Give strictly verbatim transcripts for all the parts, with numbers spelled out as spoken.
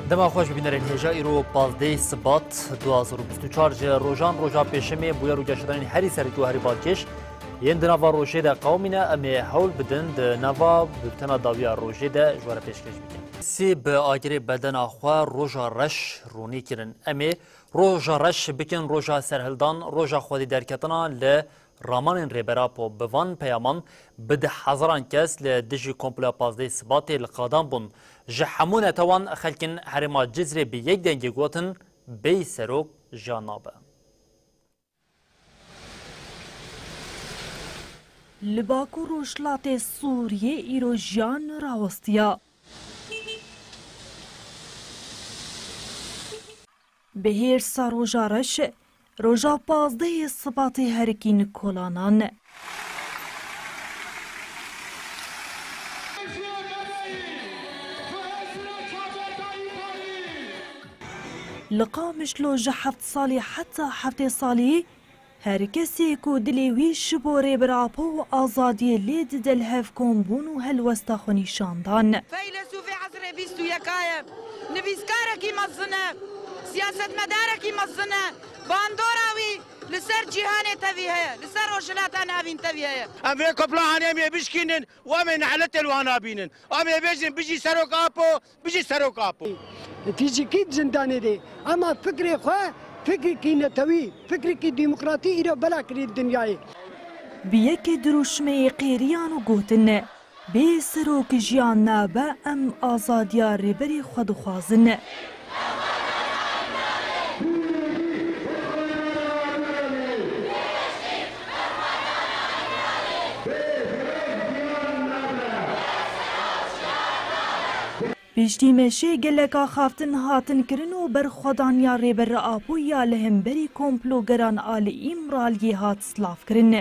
Dema xweş bibînerên hêja, îro pazdeh Sibat du hazar û bîst û çar ji rojan roja pêşemê bûyer û geşedanên herî serokî û herî balkêş yên di nava rojê de qewimîne, em ê hewl bidin di nava bultena dawiya rojê de ji we re pêşkêş bikin. Sî bi agirê bedena xwe roja reş ronî kirin. Em ê roja reş bikin roja serhildan, roja xwedî derketina li ramanên Rêber Apo. Bi van peyaman bi di hezaran kes li dijî komploya pazdeh Sibatê li qadan bûn. Ji hemû netewan xelkên herêma Cizrê bi yek dengê gotin, bêyî serok jiyan nabe. Li Bakur Rojhilatê Sûriyê îro jiyan rawestiya. Bi hêrsa roja reş, roja pazdehê Sibatê herikîn kolanan. Li Qamişlo ji heft salî heta heftê salî her kesê ku dilê wî ji bo Rêber Apo û azadiyê lê dide li hev kombûn û helwesta xwe nîşan dan. Feylesûfê esrê bîst û yeka ye, nivîskarekî mezin e, siyasetmedarekî mezin e, bandora wî li ser cîhanê tevî heye, li ser Rojhilata Navîn tevî heye. Em vê komploya hanê em ê bişkînin û em ê nehlete li wana bînin. Em ê bêjin, bijî Serok Apo, bijî Serok Apo. Fîzîkî di zindanê de, ema fikrê xwe, fikrekî netewî, fikrekî demokratî îro bela kirî dinyayê. Bi yekê dirûşmeyê qêriyan û gotin, bê serok jiyan nabe, em azadiya rêberê xwe dixwazin. Piştî meşê gelek axaftin hatin kirin û berxwedaniya Rêber Apo ya li hemberî komplogeran a li Îmraliyê hat silavkirin. A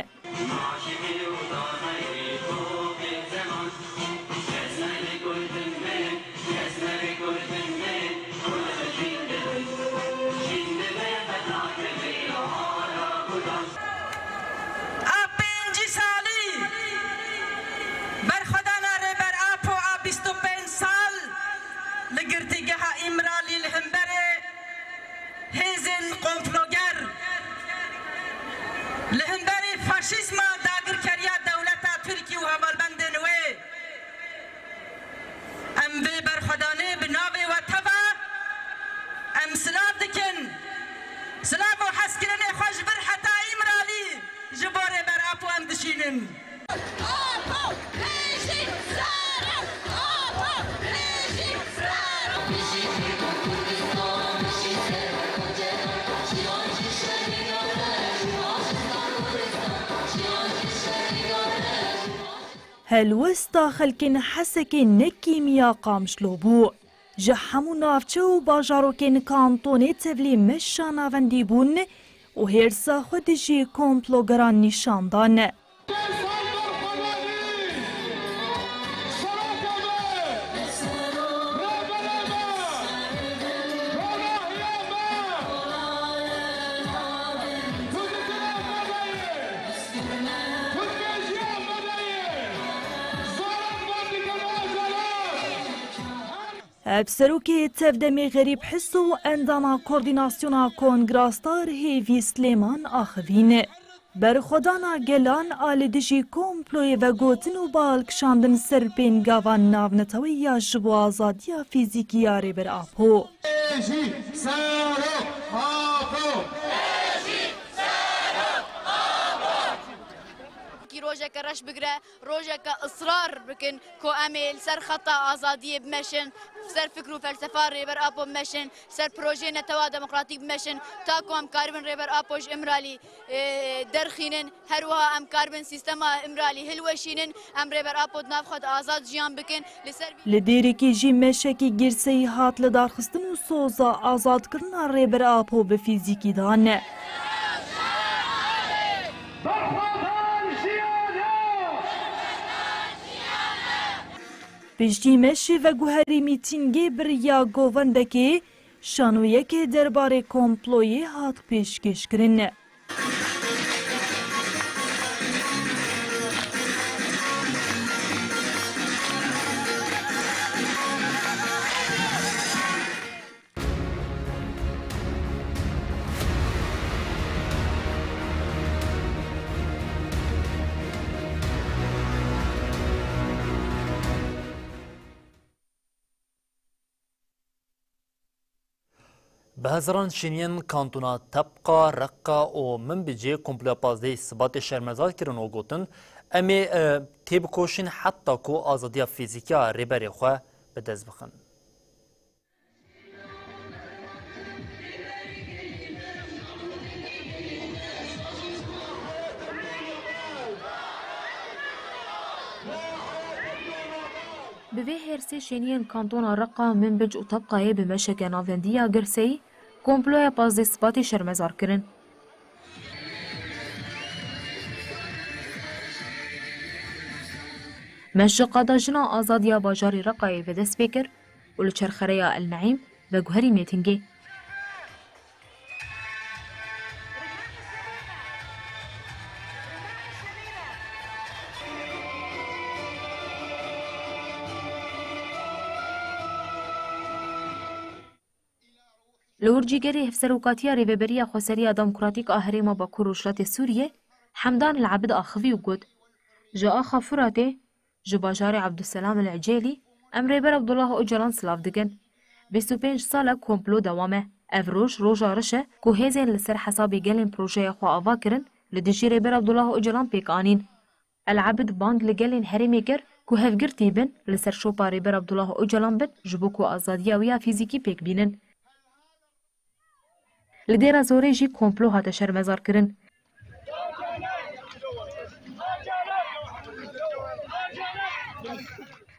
pêncî salî berxwedana Rêber Apo a bîst û pênc sal li girtîgeha Îmralî li hemberê hêzên komploger, li hemberî faşîzma dagirkeriya dewleta Tirkî û hevalbendên wê. Em vê berxwedanê bi navê we teva em silav dikin. Silav û hezkirinê xwe ji vir heta Îmralî ji bo Rêber Apo em dişînin. Apo, rejî, serok! Apo, rejî, serok! Helwesta xelkên Hesekê ne kîmiya Qamişlo bû. Ji hemû navçe û bajarokên kantonê tevlî meşa navendî bûn û hêrsa xwe dijî komplogeran nîşan dan. Hevserokê Tevdemê Xerîb Hiso û endama Koordînasyona Kongra Star Hêvî Silêman axivîn. Berxwedana gelan a li dijî komployê vegotin û bal kişandin ser pêngava navneteweyî ya ji bo azadiya fîzîkî ya Rêber Apo. Rejî, serok, Apo! Kî rojeke reş bigire, rojeke israr bikin ku em ê li ser xeta azadiyê bimeşin, li ser fikr û felsefa Rêber Apo bimeşin, li ser projeyê netewa demokratîk bimeşin, ta ku em karibin Rêber Apo ji Îmralî, e, derxînin, her wiha em karibin sîstema Îmralî hilweşînin, em Rêber Apo di nav xwe de azad jiyan bikin. Li ser vî Li dêrekî jî meşekî girseyî hat lidarxistin û soza azadkirina Rêber Apo bi fîzîkî dan. Piştî meşê veguherî mîtîngê bi riya govendekê şanoyekê derbarê komployê hat pêşkêşkirin. Bi hezaran şêniyên kantona Tebqa, Reqa û Minbicê komploya pazdehê Sibatê şermezar kirin û gotin, em ê, e, têbikoşin heta ku azadiya fîzîkî ya rêberê xwe bi dest bixin. Bi vê hêrsê şêniyên kantona Reqa, Minbic û Tebqayê bi meşeke navendî ya girseyî komploya pazdeh Sibatê şermezar kirin. Meşqa da jina azadiya bajarê Reqayê vedest pê kir û li çerxereya El Neîm veguherî mêtingê. Li wir cîgerê Hevserokatiya Rêveberiya Xweseriya Demokratîk a Herêma Bakur Rojhilatê Sûriyê, Hemdan El Ebid axivî û got, Ji axa Furatê, ji bajarê Ebdulselam El Ecelî, em Rêber Abdullah Ocalan silav dikin. Bîst û pênc sal e komplo dewam e. Ev roj, roja riş e ku hêzên li ser hesabê gelên projeya xwe ava kirin, li dijî Rêber Abdullah Ocalan pêk anîn. El Ebid bang li gelên herêmê kir ku hevgirtî bin, li ser şopa Rêber Abdullah Ocalan bin, ji bo ku azadiya wî ya fîzîkî pêk bînin. Li Dêra Zorê jî komplo hate şermezarkirin.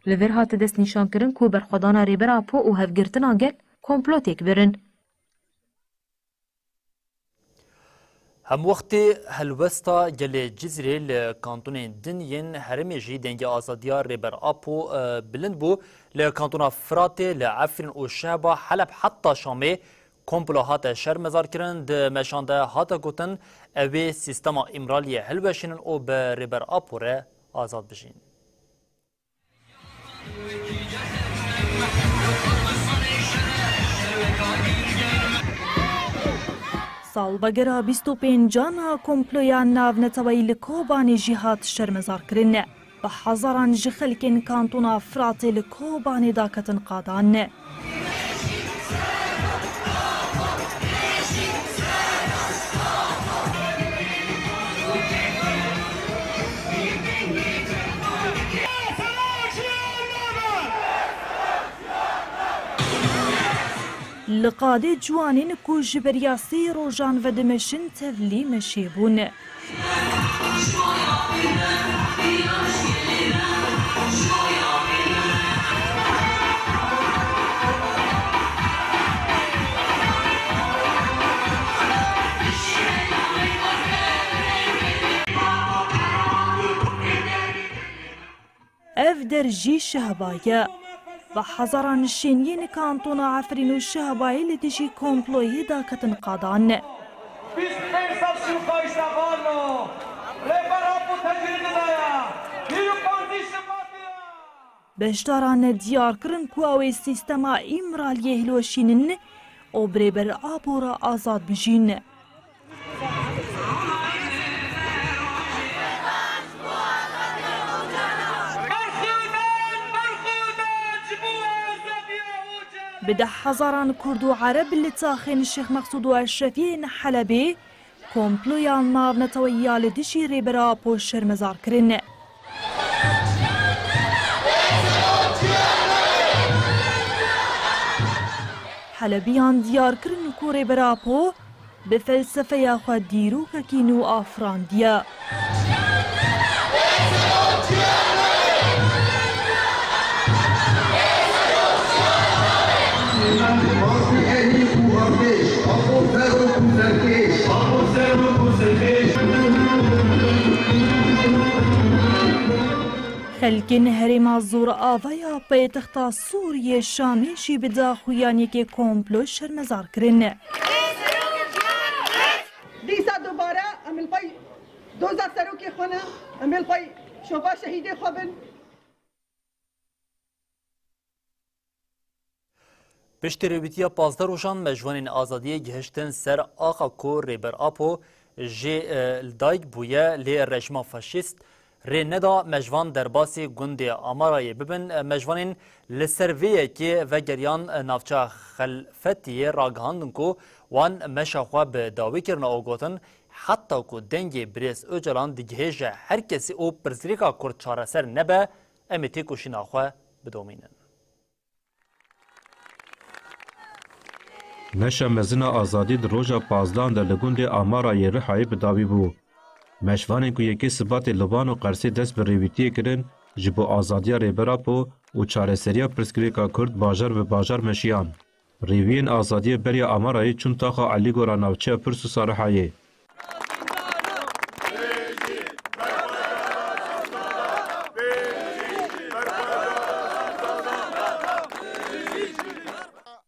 Li vir hate destnîşankirin ku berxwedana Rêber Apo û hevgirtina gel komplo têk birin. Hemwextê helwesta gelê Cizîrê li kantonên din yên herêmê jî dengê azadiya Rêber Apo, e, bilind bû. Li kantona Firatê, li Efrîn û Şehba, Heleb heta Şamê komplo hate şermezarkirin. Di meşan de hate gotin, ew ê sîstema Îmraliyê hilweşînin û bi Rêber Apo re azad bijîn. Salvegera bîst û pêncan a komploya navneteweyî li Kobanê jî hat şermezarkirin. Bi hezaran ji xelkên kantona Firatê li Kobanê daketin qadan. Li qadê ciwanên ku ji beriya sê rojan ve dimeşin tevlî meşê bûn. Ev der jî Şehba ye. Bi hezaran şêniyên kantona Efrîn û Şehbayê li dijî komployê daketin qadan. Bîst pênc sed şûka îşevan o. Rêber Apo tecrîdine ya. Hîrû pazdî Şubatê ya. Beşdaran diyar kirin ku ew ê sîstema Îmraliyê hilweşînin û bi Rêber Apo re azad bijîn. Bi deh hezaran Kurd û Ereb li taxên Şêx Meqsûd û Eşrefiyên Helebê komploya navneteweyî ya li dijî Rêber Apo şermezar kirin. Helebiyan diyar kirin ku Rêber Apo bi felsefeya xwe dîrokekî nû afirandiye. Xelkên herêma Zorava ya paytexta Sûriyê Şamê jî bi daxuyaniyekê komplo şermezar kirin. Dîsa dubare em li pey doza serokê xwe ne, em ê li pey şopa şehîdê xwe bin. Piştî rêwîtiya pazdeh rojan me ji wanên azadiyê gihiştin ser axa ku Rêber Apo jê, e, li dayik bûye, lê rejîma faşîst Rê neda mejvan derbasî gundê Amarayê bibin. Mejvanên li ser vê yekê vegeriyan navçeya Xelfetiyê ragihandin ku wan meşa xwe bi dawî kirine û gotin, heta ku dengê birêz Ocalan digihêje her kesî û pirsgirêka Kurd çareser nebe, em ê têkoşîna xwe bidomînin. Meşa mezin a azadî di roja pazdan de li gundê Amara yê Rihayê bi dawî bû. Meşvanên ku yekê Sibatê li Van û Qersê dest bi rêwîtiyê kirin, ji bo azadiya Rêber Apo û çareseriya pirsgirêka Kurd bajar bi bajar meşiyan. Rêwiyên azadiyê beriya Amarayê çûn taxa Elîgora navçeya Pirsûsa Rihayê.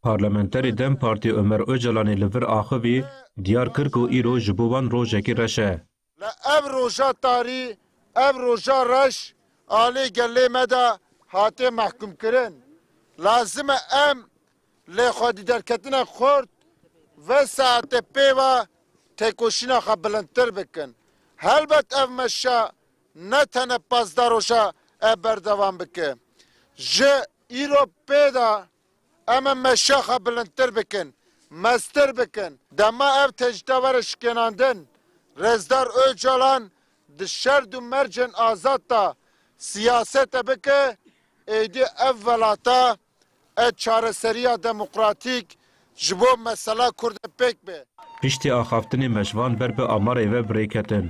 Parlamenterê DEM Partî Omer Ocalanê li vir axivî, diyar kir ku îro ji bo wan rojekî reş e. Li ev roja tarî, ev roja reş alê gelê me de hate mehkûmkirin. Lazim e em lê xwedî derketina xurt ve saetê pê ve têkoşîna xwe bilindtir bikin. Helbet ev meşa ne tene pazdeh roja e berdewam bike. Ji îro pê de em ê meşa xwe bilindtir bikin, mestir bikin. Dema ev tecrîda were şikênandin, Rêzdar Ocalan di şerd û mercên azad de siyasete bike, êdî ev welata e çareseriya demokratîk ji bo mesela Kurd e pêk be. Piştî axaftinê meşvan ber bi Amarayê ve bi rê ketin.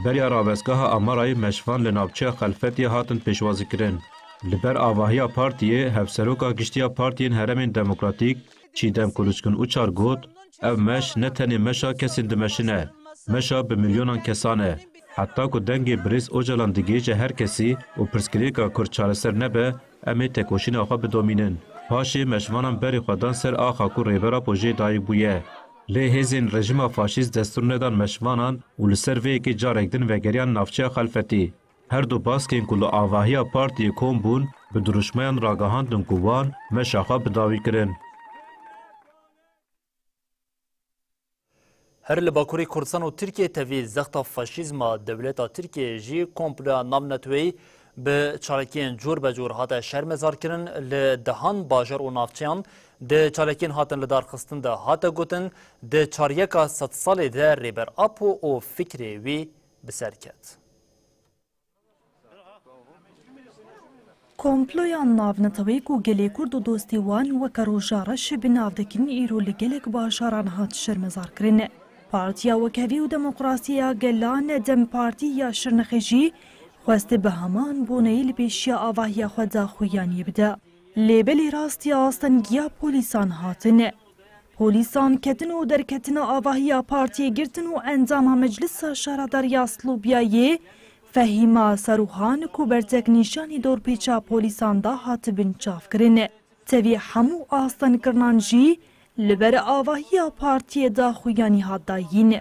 Beriya rawestgeha Amarayê meşvan li navçeya Xelfetiyê hatin pêşwazîkirin. Li ber avahiya partiyê, Hevseroka Giştî ya Partiyên Herêmên Demokratîk Çîdem Kuluçkun Uçar got, ev meş ne tenê meşa kesên dimeşin e, meşa bi milyonan kesan e. Heta ku dengê birêz Ocalan digihêje her kesî û pirsgirêka Kurd çareser nebe, em ê têkoşîna xwe bidomînin. Paşê meşvanan berê xwe dan ser axa ku Rêber Apo jê dayik bûye. Lê hêzên rejîma faşîst destûr nedan meşvanan û li ser vê yekê carek din vegeriyan navçeya Xelfetî. Her du baskên ku li avahiya partiyê kom bûn, bi dirûşmeyan ragihandin ku wan meşa xwe bi dawî kirin. Her li Bakurê Kurdistan û Tirkiyê tevî zexta faşîzma dewleta Tirkiyeyê jî komploya navneteweyî bi çalakiyên cûr be cûr hate şermezarkirin, li dehan bajar û navçeyan di çalakiyên hatin lidarxistin de hate gotin, di çaryeka sedsalê de Rêber Apo û fikrê wî bi ser ket. Komploya navneteweyî ku gelê Kurd û dostê wan weke roja reş bi nav dikin, îro li gelek bajaran hat şermezarkirin. Partiya Wekhevî û Demokrasiya Gelan, DEM Partî ya Şirnexê jî xwest bi heman boneyî li pêşiya avahiya xwe daxuyaniyê bide. Lê belê rastiya astengiya polîsan hatin. Polîsan ketin û derketina avahiya partiyê girtin û endama Meclisa Şaredariya Silobyayê Fehîma Serûhan ku bertek nîşanî dorpêça polîsan da hat binçavkirin. Tevî hemû astenkirinan jî li ber avahiya partiyê daxuyanî hat dayîn.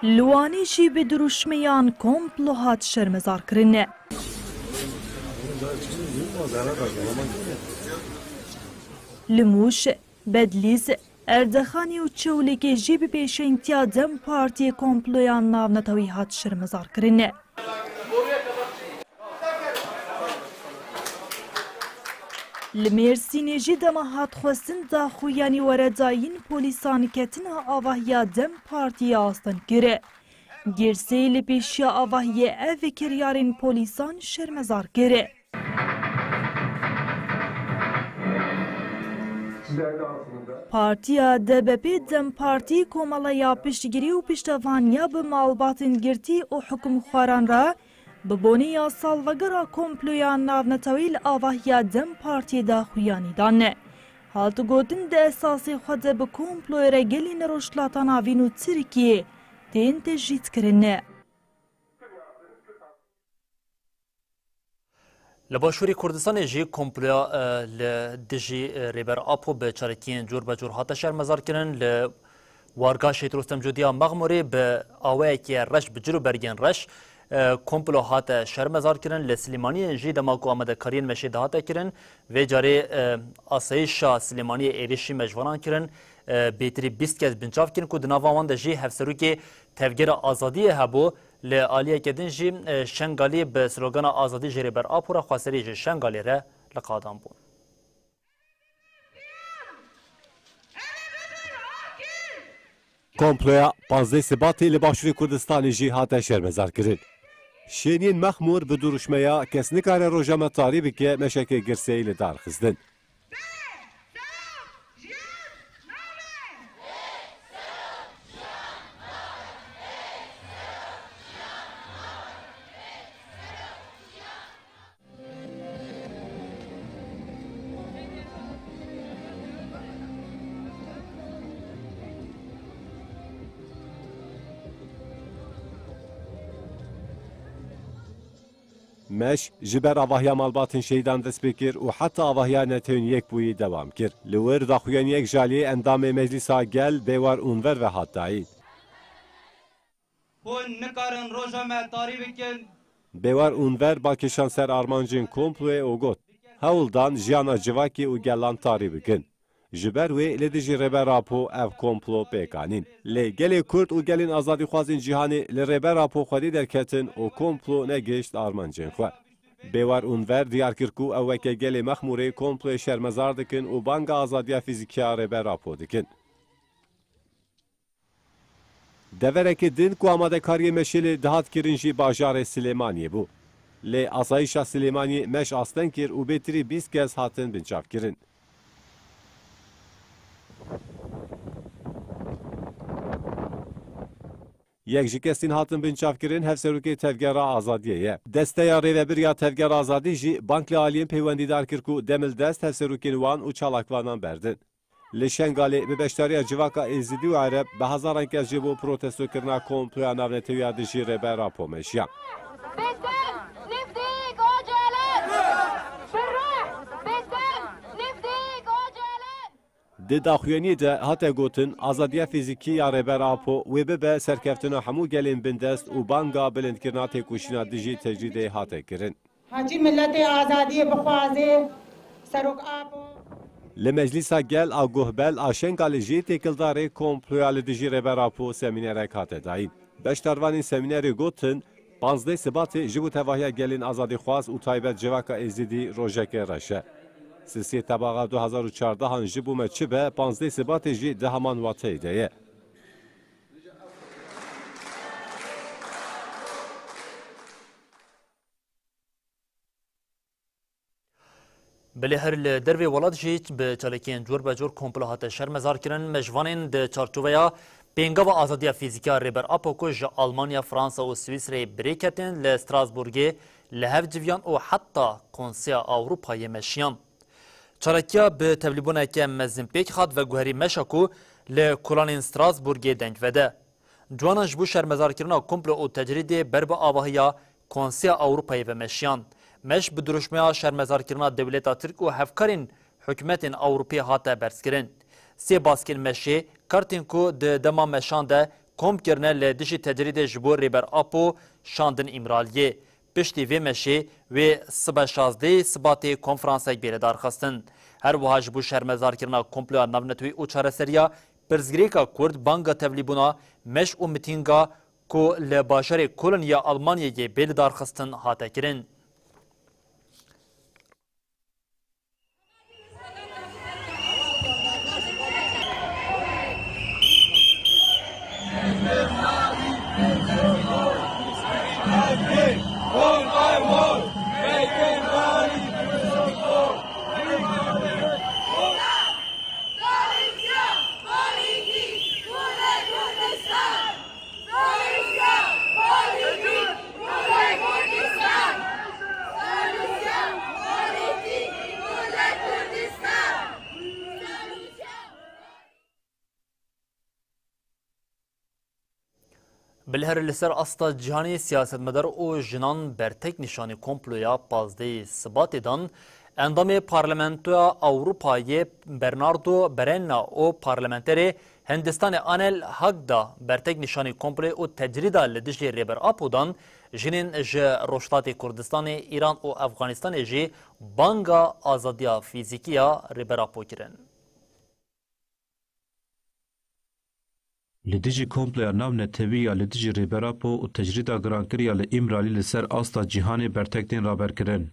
Li Wanê jî bi dirûşmeyan komplo hat şermezarkirin. Li Mûş, Bedlîs, Erdexanê û Çewlîgê jî bi pêşengtiya DEM Partiyê komploya navnetewî hat şermezarkirin. Li Mêrsînê jî dema hat xwestin daxuyanî were dayîn, polîsan ketina avahiya DEM Partiyê asteng kir. Girseyî li pêşiya avahiyê ev kiryarên polîsan şermezar kir. Partiya D B P DEM Partî komeleya piştgirî û piştevaniya bi malbatên girtî û hukimxwaran re bi bonê ya salvegera komploya navnetewî li avahiya DEM Partiyê daxuyanî dan. Hat gotin, di esasê xwe de bi komployê re gelên Rojhilata Navîn û Tirkiyê tên tecrîdkirin. Li Başûrê Kurdistanê jî komploya, e, li dijî, e, Rêber Apo bi çalakiyên cûr be cûr hate şermezarkirin. Li Warga Şehîd Rostem Cûdî ya Mexmûrê bi awayekî reş, bi cil û bergên reş, e, komplo hate şermezar kirin. Li Silêmaniyê jî dema ku amadekariyên meşê dihate kirin, vê carê, e, asayîşa Silêmaniyê êrişî mejvanan kirin. E, bêtirî bîst kes binçav kirin ku di nava wan de jî hevserokê Tevgera Azadiyê hebû. Li aliyeke din jî, e, Şengalî bi slogana Azadî ji Rêber Apo re xweserî ji Şengalê re li qadan bûn. Komploya panzdeh Sibatê li Başûrê Kurdistanê jî hate şermezarkirin. Şêniyên mexmûr bi duruşmeya kes nikare roja me tarî bike meşeke girseyî li dar xistin. Meş ji ber avahiya malbatên şehîdan dest pê kir û heta avahiya Netewên Yekbûyî dewam kir. Li wir daxuyaniyek ji aliyê endamê Meclîsa Gel Bêwar Unver ve hat dayîn. Hûn nikarin roja me tarî bikin. Bêwar Unver bal kişand ser armancên komployê û got, hewl dan jiyana civakê û gelan tarî bikin. Ji ber wê li dijî Rêber Apo ev komplo pêk anîn. Lê gelê Kurd û gelên azadîxwazên cîhanê li Rêber Apo xwedî derketin û komplo negihişt armancên xwe. Bêwar Unver diyar kir ku ew weke gelê Mexmûrê komployê şermezar dikin û banga azadiya fîzîkî ya Rêber Apo dikin. Deverekê din ku amadekariyê meşê lê dihat kirin jî bajarê Silêmaniyê bû. Lê asayîşa Silêmaniyê meş asteng kir û bêtirî bîst kes hatin binçavkirin. Yek ji kesên hatin binçavkirin hevserokê Tevgera Azadiyê ye. Desteya Rêvebir ya Tevgera Azadî jî bang li aliyên peywendîdar kir ku demildest hevserokên wan û çalakvanan berdin. Li Şengalê bi beşdariya civaka Êzidî û Ereb bi hezaran kes ji bo protestokirina komploya navnetewî ya dijî Rêber Apo meşiyan. Bedel nifdik Ocalan! Birruh! Bedel nifdik Ocalan! Di daxuyaniyê de hate gotin, azadiya fîzîkî ya Rêber Apo wê bibe serkeftina hemû gelên bindest û banga bilindkirina têkoşîna dijî tecrîdê hate kirin. Hacî miletê azadiyê bixwaze, Serok Apo. Li Meclîsa Gel a Guhbel a Şengalê jî têkildarê komploya li dijî Rêber Apo semînerek hate dayîn. Beşdarvanên semînerê gotin, panzdeh Sibatê ji bo tevahiya gelên azadîxwaz û taybet civaka Êzidî rojeke reş e. Sisê tebaxa du hazar û çardehan ji bo me çi be, panzdeh Sibatê jî di heman wateyê de ye. Belê her li dervê welat jî bi çalakiyên cor be cor komplo hate şermezarkirin. Mejvanên di çarçoveya pêngava azadiya fîzîkî ya Rêber Apo ku ji Almanya, Fransa û Swîsreyê birêketin li Strasbourgê li hev civiyan û heta Konseya Ewropayê meşiyan. Çalakiya bi tevlîbûneke mezin pêk hat veguherî meşa ku li kolanên Strasbourgê deng vede. Ciwanan ji bo şermezarkirina komplo û tecrîdê ber bi avahiya Konseya Ewropayê ve meşiyan. Meş bi dirûşmeya şermezarkirina dewleta Tirk û hevkarên hikûmetên Ewropî hate berzkirin. Sê baskên meşê, kartên ku di dema meşan de kom kirine li dijî tecrîdê ji bo Rêber Apo şandin Îmraliyê. Piştî vê meşê, wê sibe şazdehê Sibatê konferansek bê lidarxistin. Her wiha ji bo şermezarkirina komploya navnetewî û çareseriya pirsgirêka Kurd banga tevlîbûna meş û mitînga ku li bajarê Kolon ya Almanyayê bê lidarxistin hate kirin. Bilher li ser asta cîhanê siyasetmedar û jinan bertek nîşanî komploya pazdehê Sibatê dan. Endamê Parlamentoya Ewropayê Bernardo Barena û parlamenterê Hindistanê Anil Haq da bertek nîşanî komplê û tecrîda li dijî Rêber Apo dan, jinên ji Rojhilatê Kurdistanê, Îran û Efxanistanê jî banga azadiya fîzîkî ya Rêber Apo kirin. Li dijî komploya navnetewî ya li dijî Rêber Apo û tecrîda girankirî ya li Îmralî li ser asta cîhanê bertek tên raberkirin.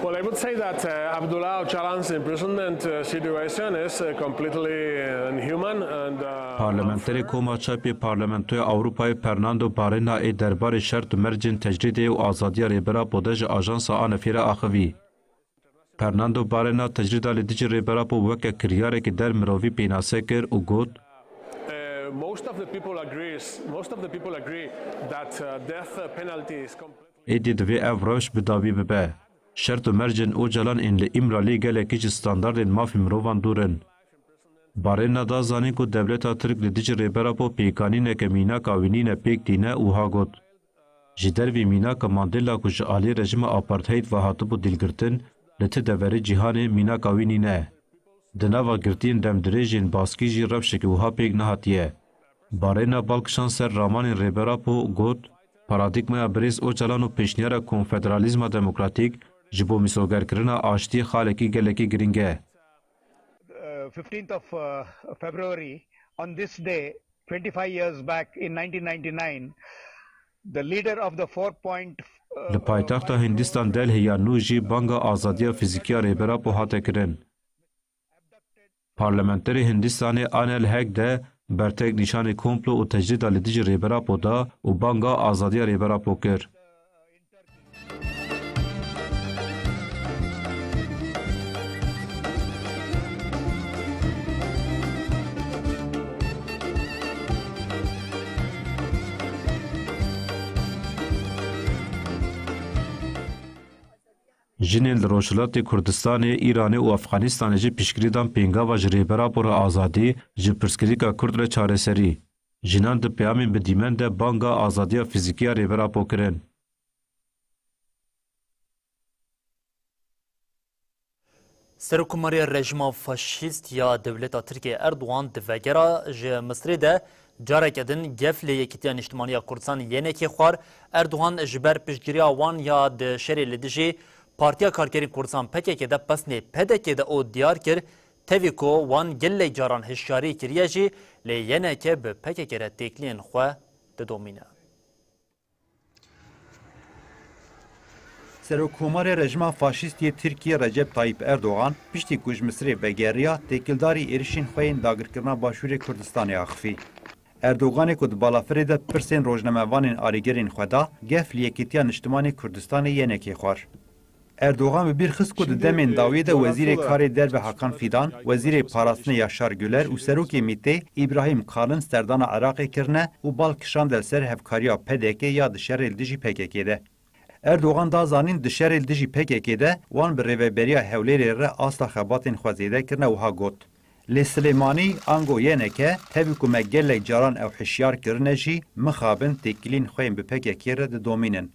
Well, I would say that, uh, Abdullah Ocalan's imprisonment, uh, situation is, uh, completely, uh, inhuman and, uh, Parlamenterê Koma Çepê Parlamentoya Ewropayê Fernando Barena ê derbarê şert û mercên tecrîdê û azadiya Rêber Apo de ji ajansa Anefê re axivî. Fernando Barena tecrîda li dijî Rêber Apo weke kiryarekî der mirovî pênase kir û got, Uh, most of the people agrees, most of the people agree that, uh, death penalty is completely Êdî divê ev rewş bi dawî bibe. Şert û mercên Ocalan ên li Îmralî gelekî ji standardên mafê mirovan dûr in. Barena da zanîn ku dewleta Tirk li dijî Rêber Apo pêkanîneke mînaka wî nîne pêk tîne û ha got, Ji dervî mînaka Mandela ku ji alî rejîma apartheid ve hatibû dîlgirtin, li ti deverê cîhanê mînaka wî nîne. Di nava girtiyên demdirêjên baskî jî rewşeke wiha pêk nehatiye. Barena bal kişand ser ramanên Rêber Apo, got, Paradîgmaya birêz Ocalan û pêşniyara konfederalîzma demokratîk ji bo mîsogerkirina aştiyê xalekî gelekî girîng e. Uh, fifteenth of, uh, February, on this day, twenty-five years back in nineteen ninety-nine, the leader of the four point, uh, Li paytexta Hindistan Delhi ya nû jî banga azadiya fîzîkî ya Rêber Apo hate kirin. Parlamenterê Hindistanê Anil Haq de bertek nîşanê komplo û tecrîda li dijî Rêber Apo da û banga azadiya Rêber Apo kir. Jinên li Rojhilatê Kurdistanê, Îranê û Efxanistanê jî piştgirî dan pêngava ji Rêber Apo re azadî, ji pirsgirêka Kurd re çareserî. Jinan di peyamên bi dîmen de banga azadiya fîzîkî ya Rêber Apo kirin. Serokkomarê rejîma faşîst ya dewleta Tirkiyê Erdogan di vegera ji Misirê de careke din gef li Yekîtiya Niştimanî ya Kurdistan Y N K xwar. Erdogan ji ber piştgiriya wan ya di şerê li dijî Partiya Karkerên Kurdistan P K K de pesnê P D K de û diyar kir, tevî ku wan gelek caran hişyarî kiriye jî, lê Y N K bi P K K re têkiliyên xwe didomîne. Serokkomarê rejîma faşîst yê Tirkiyê Recep Tayyip Erdogan, piştî ku ji Misirê vegeriya, têkildarî êrişên xwe yên dagirkirina Başûrê Kurdistanê axifî. Erdoganê ku di balafirê de pirsên rojnamevanên alîgirên xwe da, gef li Yekîtiya Niştimanê Kurdistanê Y N K xwar. Erdogan bi bîr xist ku di demên dawiyê de Wezîrê Karê Derve Hakan Fîdan, Wezîrê Parastinê Yaşar Güler û Serokê MÎT'ê Îbrahîm Kalin serdana Iraqê kirine û bal kişande li ser hevkariya P D K ya di şerê li dijî P K K de. Erdogan da zanîn di şerê li dijî P K K de wan bi Rêveberiya Hewlêrê re asta xebatên xwe zêde kirine û ha got, Li Silêmanî ango Y N K, tevî ku me gelek caran ew hişyar kirine jî, mixabin têkiliyên xwe yên bi P K K re didomînin.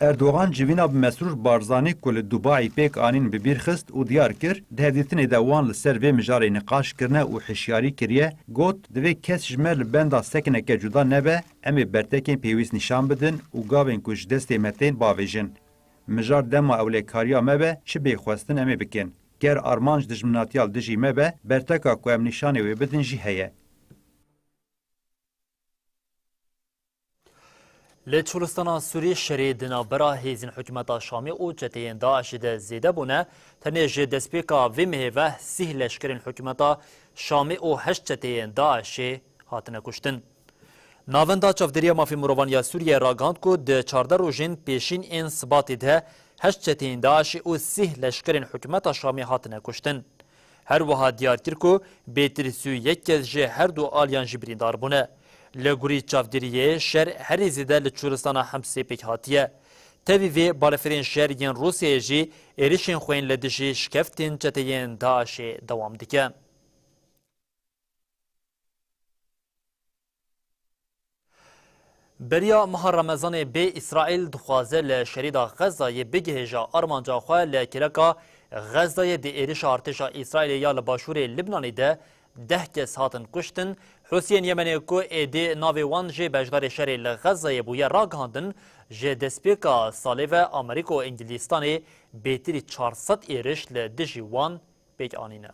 Erdogan civîna bi Mesrûr Barzanî ku li Dubaî pêk anîn bi bîr xist û diyar kir, di hevdîtinê de wan li ser vê mijarê niqaş kirine û hişyarî kiriye, got, Divê kes ji me li benda sekineke cuda nebe, em ê bertekên pêwîst nîşan bidin û gavên ku ji destê me tên bavêjin. Mijar dema ewlekariya me be, çi bê xwestin em ê bikin. Ger armanc dijminatiya li dijî me be, berteka ku em nîşanê wê bidin jî heye. Li Çolistana Sûrî şerê di navbera hêzên hikûmeta Şamê û çeteyên DAIŞê de zêde bûne. Tenê ji destpêka vê mehê ve sîh leşkerên hikûmeta Şamê û heşt çeteyên DAIŞê hatine kuştin. Navenda Çavdêriya Mafê Mirovan ya Sûriyeyê ragihand ku di çardeh rojên pêşîn ên Sibatê de heşt çeteyên DAIŞê û sîh leşkerên hikûmeta Şamê hatine kuştin. Her wiha diyar kir ku bêtir sî û yek kes ji her du aliyan jî birîndar bûne. Li gorî çavdêriyê şer herî zêde li Çûristana Hemsê pêk hatiye. Tevî vê balefirên şer yên Rûsyayê jî êrişên xwe yên li dijî şikeftên çeteyên DAIŞê dewam dike. Beriya meha Remezanê bê Îsraîl dixwaze li şerîda Xezayê bigihêje armanca xwe li kêleka Xezayê di êrişa artêşa Îsraîlê ya li başûrê Libnanê de deh kes hatin kuştin. Hûsiyên Yemenê ku êdî navê wan jê beşdarê şerê li Xezayê bûye ragihandin, ji destpêka salê ve Amerîka û Îngilîstanê bêtirî çar sed êriş li dijî wan pêk anîne.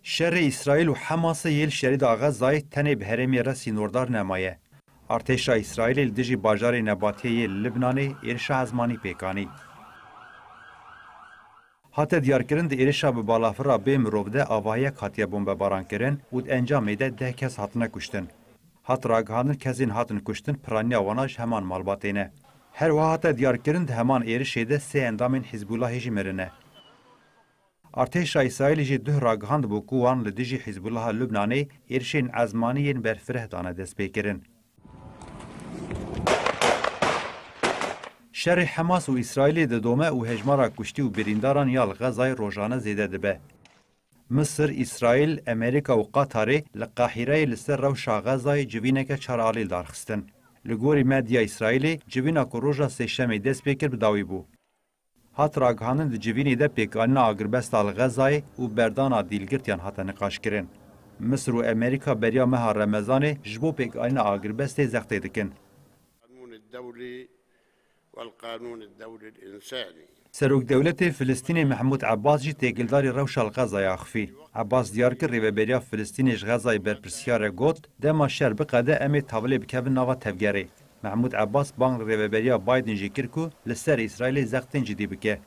Şerê Îsraîl û Hemasê yê li şerîda Xezayê tenê bi herêmê re sînordar nemaye. Artêşa Îsraîlê li dijî bajarê Nebatiyê yê li Libnanê êrişa ezmanî pêk anî. Hate diyarkirin, di êrişa bi balafira bê mirov de avahiyek hatiye bombebarankirin û di encamê de deh kes hatine kuştin. Hat ragihandin, kesên hatin kuştin piraniya wana ji heman malbatê ne. Her wiha hate diyarkirin, di heman êrişê de sê endamên Hizbûlahê jî mirine. Artêşa Îsraîlê jî duh ragihandibû ku wan li dijî Hizbûlaha Lubnanê êrişên ezmanî yên berfireh dane destpêkirin. Şerê Hemas û Îsraîlê didome û hejmara kuştî û birîndaran ya li Xezayê rojane zêde dibe. Misir, Îsraîl, Amerîka û Qatarê li Qahîreyê li ser rewşa Xezayê civîneke çar alî li dar xistin. Li gorî medya Îsraîlê, civîna ku roja Sêşemê dest pê kir bi dawî bû. Hat ragihandin, di civînê de pêkanîna agirbesta li Xezayê û berdana dîlgirtiyan hate niqaşkirin. Misir û Amerîka beriya meha Remezanê ji bo pêkanîna agirbestê zextê dikin. القانون الدولي والقانون الدولي الإنساني. Serokdewletê Filistînê Mehmûd Ebbas jî têkildarî rewşa li Xezayê axifî. Ebbas diyar kir, rêveberiya Filistînê ji Xezayê berpirsiyar e, got, dema şer biqede, em ê tavilê bikevin nava tevgerê. Mehmûd Ebbas bang li rêveberiya Biden jî kir ku li ser Îsraîlê zextên cidî bike.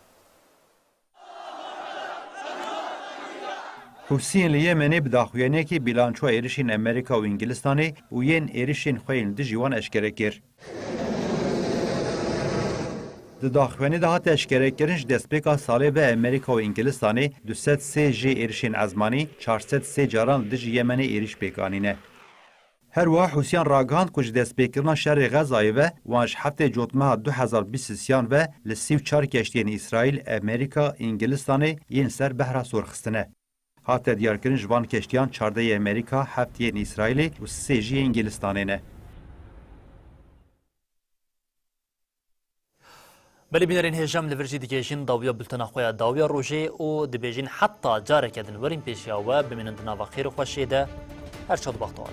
Hûsiyên li Yemenê bi daxuyaniyekê bîlançoya êrişên Amerîka û Îngilistanê û yên êrişên xwe yên li dijî wan eşkere kir. Di daxuyanî de hate eşkerekirin, ji destpêka salê ve Amerîka û Îngilistanê du sed sê jê êrişên ezmanî, çar sed sê caran li dijî Yemenê êrîş pêk anîne. Her wiha Hûsiyan ragihand ku ji destpêkirina şerê Xezayê ve wan ji heftê Cotmeha du hezar bîst û sêyan ve li sî û çar keştiyên Îsraîl, Amerîka, Îngilistanê yên ser Behra Sor xistine. Hate diyarkirin, ji van keştiyan çardeh yê Amerîka, heft yên Îsraîlê û sê jî yê Îngilistanê ne. Belê bînerên hêja, em li vir jî digihêjin dawiya bultena xwe ya dawiya rojê û dibêjin heta careke din werin pêşiya we, bimînin di nava xêr û xweşiyê de. Her çax bextewar.